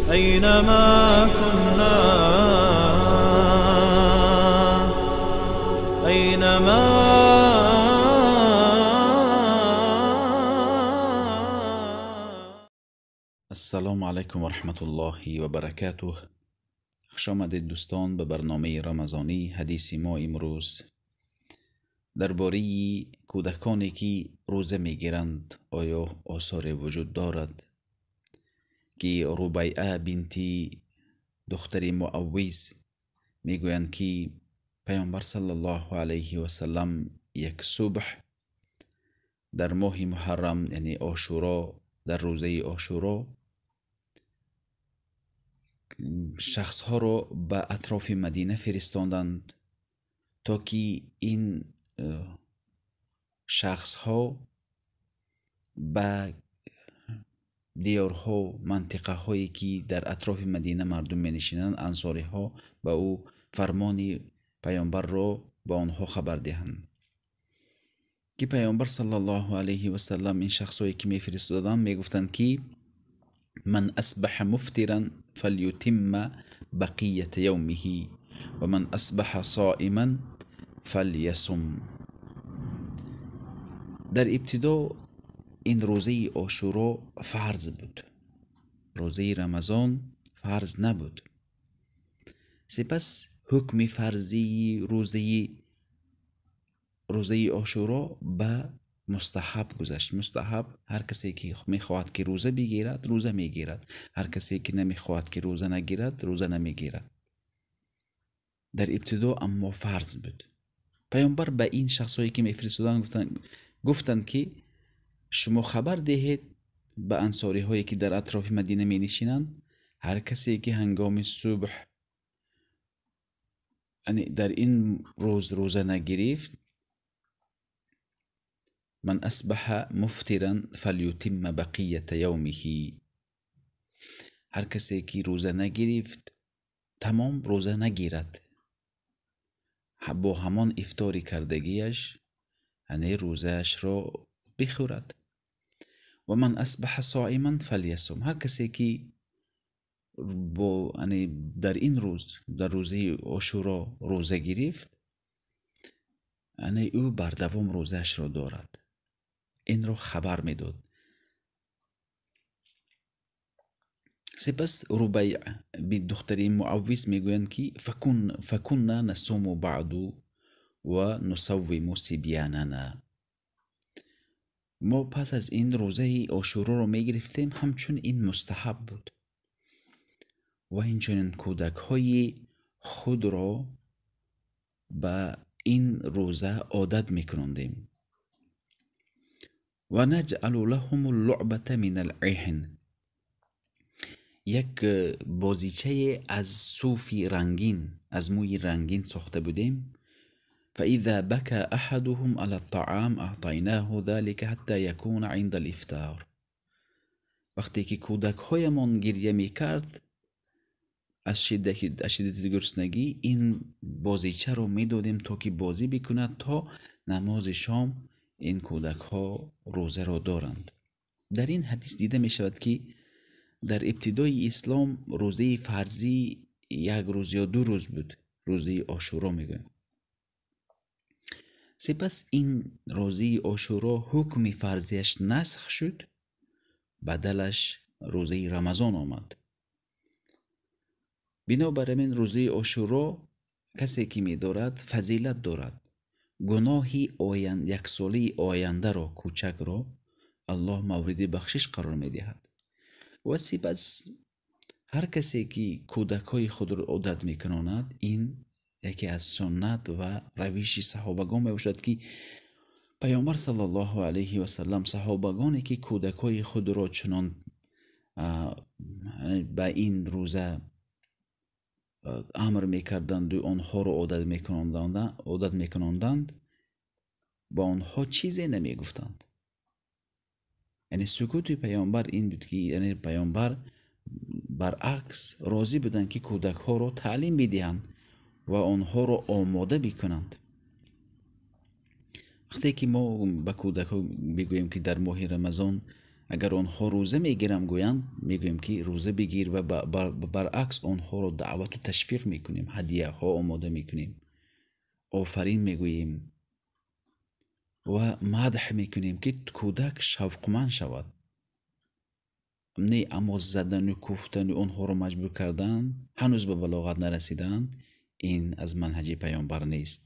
أينما كنا، أينما. السلام علیکم و رحمت الله و برکاته. خوش آمدید دوستان به برنامه رمضانی. حدیث ما امروز درباره کودکانی که روزه میگیرند آیا آثار وجود دارد که ربیعه بنتی دختر معوذ میگویند که پیامبر صلی الله علیه و سلم یک صبح در ماه محرم، یعنی عاشورا، در روزه عاشورا شخصها را به اطراف مدینه فرستاندند تا که این شخصها به دیارها، منطقه هایی که در اطراف مدینه مردم می نشینند، انصاری ها به او فرمان پیامبر را به آنها خبر دهند که پیامبر صلی الله علیه و سلم این شخصهایی که می فرستادند می گفتند که من اصبح مفطرا فلیتم بقیة یومه و من اصبح صائما فلیصم. در ابتدا این روزه عاشورا فرض بود، روزه رمضان فرض نبود. سپس حکم فرضی روزه عاشورا به مستحب گذشت. مستحب هر کسی که میخواهد که روزه بگیرد روزه میگیرد، هر کسی که نمیخواهد که روزه نگیرد روزه نمیگیرد. در ابتدا اما فرض بود. پیامبر به این شخصایی که میفرستادند گفتند که شما خبر دهید به انصاری هایی که در اطراف مدینه می نشینند، هر کسی که هنگام صبح در این روز روزه نگرفت، من اصبح مفطرا فلیتم بقیة یومه، هر کسی که روزه نگرفت تمام روزه نگیرد، با همان افطاری کردگیش یعنی روزه‌اش را بخورد. و من اصبح صائما فلیصم، هر کسی که با یعنی در این روز، در روزه عاشورا روزه گرفت، یعنی او بردوام روزه‌اش را دارد. این را خبر میداد. سپس ربیع به دختر معوذ میگویند که فکنا نصوم بعد و نصوم صبیاننا. ما پس از این روزه عاشورا رو میگرفتیم، همچون این مستحب بود و اینچنین کودک های خود را به این روزه عادت میکنندیم. و نجعل لهم اللعبة من العهن، یک بازیچه از صوف رنگین، از موی رنگین ساخته بودیم. فإذا بكى أحدهم على الطعام أعطيناه ذلك حتى يكون عند الإفطار. وقتی که کودک هایمان گریه میکرد از شدت گرسنگی، این بازیچه رو میدادیم تا که بازی بکند تا نماز شام این کودک ها روزه را دارند. در این حدیث دیده می شود که در ابتدای اسلام روزه فرضی یک روز یا دو روز بود، روزه عاشورا میگویم. سپس این روزه عاشورا حکم فرضیش نسخ شد، بدلش روزه رمضان آمد. بنابراین روزه عاشورا کسی که می‌دارد فضیلت دارد، گناه یک ساله آینده را، کوچک را الله مورد بخشش قرار می‌دهد. و سپس هر کسی که کودکای خود را عادت می‌کناند، این یکی از سنت و روش صحابگان میباشد که پیامبر صلی الله علیه و سلم صحابگانی که کودکای خود را چنان به این روزه امر میکردند و آنها را عادت میکناندند، با آنها چیزی نمیگفتند. یعنی سکوت پیامبر این بود که یعنی پیامبر برعکس راضی بودند که کودک ها را تعلیم بدهند و آنها را آماده بکنند. وقتی که ما به کودک ها بگوییم که در ماه رمضان Агар онҳо рӯза мегирам гӯянд, мегӯем ки рӯза бигир ва баръакс онҳоро даъвату ташвиқ мекунем, ҳадияҳо омода мекунем, офарин мегӯем ва мадҳ мекунем, ки кӯдак шавқманд шавад. Не, аммо задану куфтану онҳоро маҷбур кардан, ҳанӯз ба балоғат нарасидан, ин аз манҳаҷи паёмбар нест.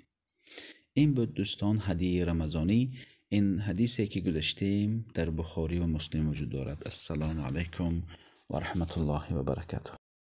Ин буд дӯстон ҳадияи рамазонӣ. Ин ҳадисе ки гузаштем дар Бухорӣ ва Муслим вуҷуд дорад. Ассалому алайкум ва раҳматуллоҳи ва баракатуҳ.